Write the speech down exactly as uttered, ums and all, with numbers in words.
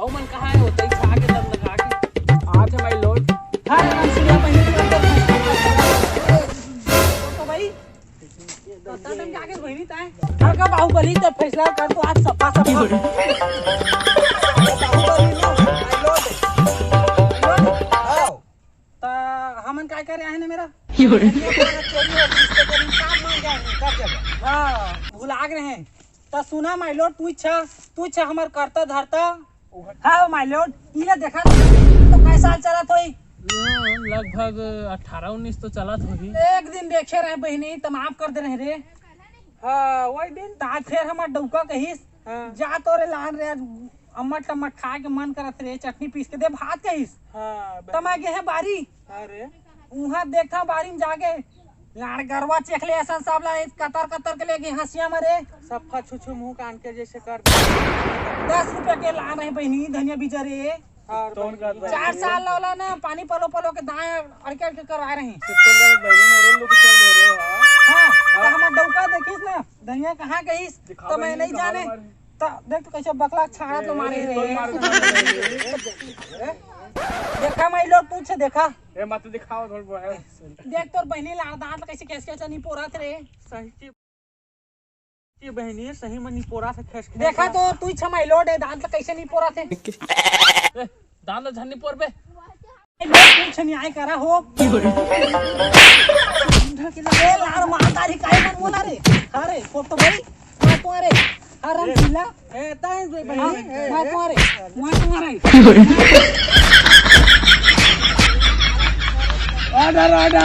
ओमन कहाँ हे? ओतई छा के दम लगा के। आज हे भाई लोड। हाँ, राम सुनिया बहिनी, तो भाई, तो तब हम जाके बहिनी ताए। हर का बाहुबली तो फैसला कर, तो आज सफा सफा। बाहुबली नो, भाई लोड। भाई लोड। आओ। त हमन काय करे आहे ना मेरा? चोरी हो, किसके करीब काम मांग जाए, कर देबो। हाँ, भुला गे रहे। त सुना माइलोड, तू इच्छा, तू इच्छा हमर करता धरता। हाँ माइलोड, इला देखा तो कै साल चलत होही? लगभग अठारह उन्नीस तो चलत होही। एक दिन देखे रहे बहिनी, त माफ कर दे रहे रे। हाँ, वही दिन। त आज फेर हमर डौका कहिस, हाँ। जा तोरे लान रे, आज अम्मट टम्मट खाए के मन करत रे, चटनी पीस के दे भात कहिस। हाँ, त मैं गे हे बारी। अरे। उहाँ देखा बारी में जाके लाड़ गरवा चेख ले असन सब ला कतर कतर के लेगे हंसिया मरे। सफा छुछू मुंह कान के जैसे कर दे। दस रुपया के लान रहे बहिनी धनिया बीजा रे। और तोन का बहिनी। चार साल लौला ना पानी पलो पलो के दाएं अड़के अड़के करवाए रही। तो तोन का बहिनी मोरो लोग चल दे रहे हो, हाँ? हाँ, हाँ। त हमर डौका देखिस ना धनिया कहाँ गईस, दिखावे त मैं नहीं नहीं कहाँ जाने। मारे। त देख तो कैसे बकला छाड़ा तो मारे ए, रे। तोन मार दे। देखा माइलोड, तू छे देखा। ए, मत दिखाओ, थोड़ा बहुत है। देख तोर बहिनी ला दांत कैसे खेस खेस निपोरत रे। सही की, की बहिनी सही में निपोरत हे खेस खेस। देखा तो तू छे माइलोड हे, दांत कैसे निपोरत हे। ए, दांत झन निपोर बे। ए, तू छे न्याय करा हो। ए, लार मार दारी काई मन बोला रे। अरे, फोटो भाई, मार तुम्हारे। हराम खिला। ए, ताई बे हाँ, बहिनी। मार तुम्हारे। मार तुम्हारे। Order, order।